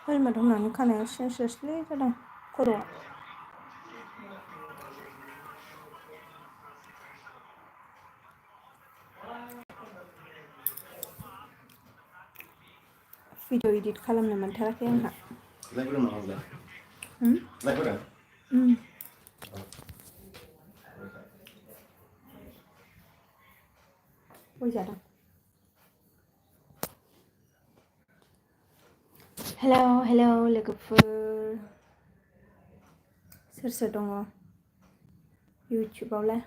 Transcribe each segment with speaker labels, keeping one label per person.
Speaker 1: Helmet हमनानै खानायाव सेन्सलेसलै जादों खर'आ। भिडिअ इडिट खालामनो मोनथाराखै आंहा। गय जादों। हेलौ लोगोफोर सोर सोर दङ इउटुबावलाय?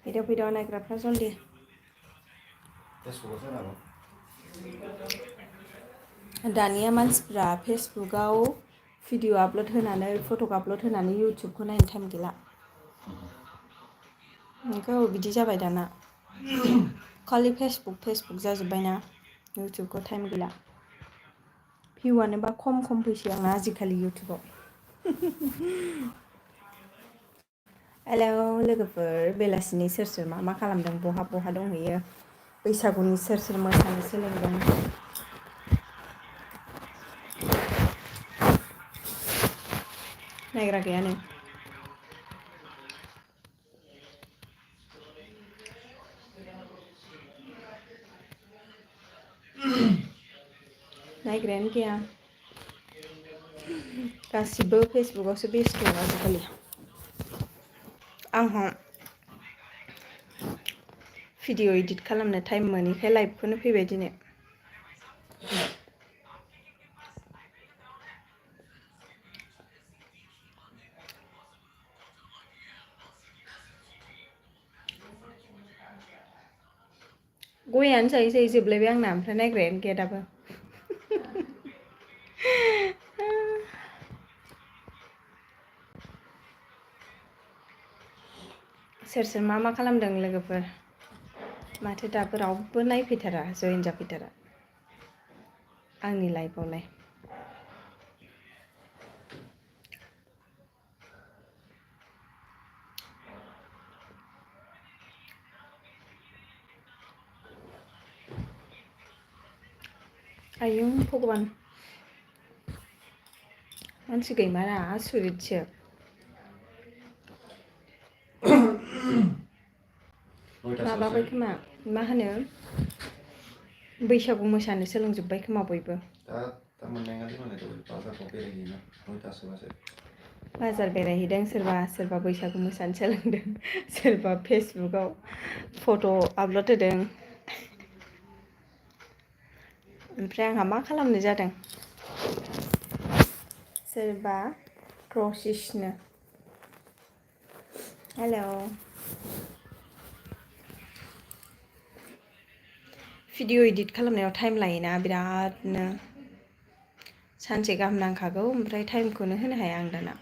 Speaker 1: फैद' नायग्राफ्रा जल्दि। दानिया मानसिफ्रा फेसबुकाव भिडिअ आपल'ड होनानै फट' आपल'ड होनानै इउटुबखौ नायनो टाइम गैला। नोंगौ बिदि जाबाय दाना। खालि फेसबुक जाजोब्बायना इउटुबखौ टाइम गैला। भिउआनोबा खम फैसै आंना आजिखालि इउटुबाव। हेलौ लोगोफोर बेलासिनि सोर मा खालामदों बहा दंहैयो? बैसागुनि सोर मोसानो सोलोंदों? नायग्रा गैयानो। नायग्रायानो गैया। गासिबो फेसबुकावसो बेस्थ' आजिखालि। आंहा भिडिअ इडिट खालामनो टाइम मोनैखाय लाइभखौनो फैबाय दिनै। गयानो जायै जोबलायबाय आंना, ओमफ्राय नायग्रायानो गैया दाबो। सोर मा खालामदों लोगोफोर? माथो दाबो रावबो नायफैथारा, जयेन जाफैथारा आंनि लाइफआवलाय। आयौ भगबान, मानसि गैमारा आसुरितसो। माबाबाय खोमा, मा होनो बैसागु मोसानो सोलोंजोब्बाय खोमा बयबो। बाजार बेरायहैदों सोरबा बैसागु मोसानो सोलोंदों, सोरबा फेसबुकाव फट' आपल'ड होदों। ओमफ्राय आंहा मा खालामनो जादों? सोरबा प्रसेसनो। हेलौ। भिडिअ इडिट खालामनायाव टाइम लायोना बिरादनो। सानसे गाहाम नांखागौ, ओमफ्राय टाइमखौनो होनो हाया आं दाना।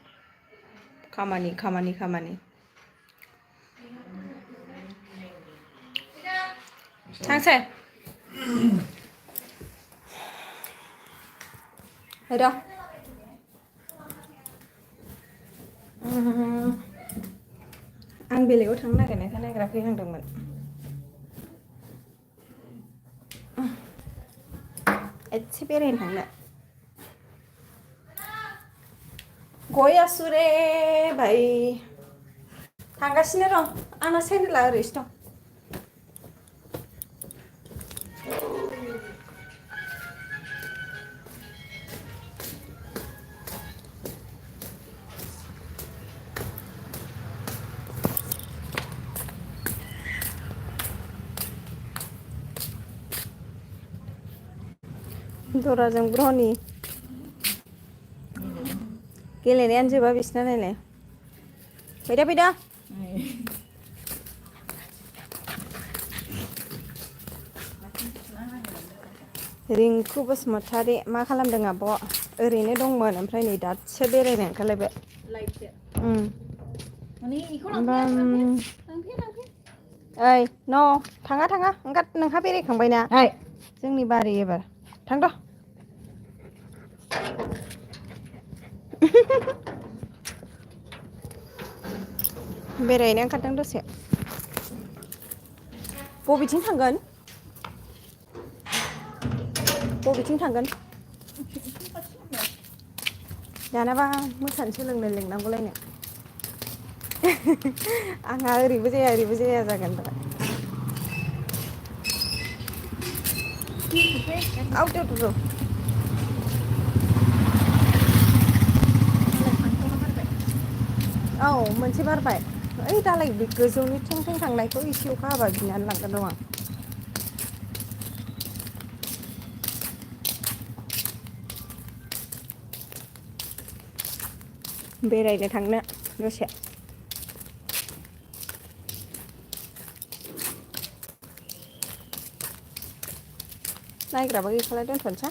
Speaker 1: खामानि। थांसै र' आं बेलेगाव थांनो नागिरनायखाय नायग्रा फैहांदोंमोन। एसे बेरायनो थांनो। गय आसुरे भाई थांगासिनो र', आंना सेन्देला ओरैसो दं। दराजों ब्रहनि गेलेनायानो जोबा बिसिना नायलाय। फैदा रिंकु बसुमतारी मा खालामदों आब'? ओरैनो दंमोन, ओमफ्राय नै दासो बेरायनो ओंखारलायबाय। ओइ न' थाङा ओंखार, नोंहा बेरायखांबायना जोंनि बारि एबार थांद'। बेरायनो ओंखारदों दसे। बबेथिं थांगोन बबेथिं थांगोन दानाबा मोसानो सोलोंनो लिंनांगौलायनो आंहा ओरैबो जाया जागोन दा आवट औ मोनसे बारबाय ओइ दालाय बे गोजौनि थें थें थांनायखौ एसे अखा हाबा बिनानै लांगोन र' आं बेरायनो थांनो दसे नायग्राबो गैखाला दोनथ'नोसै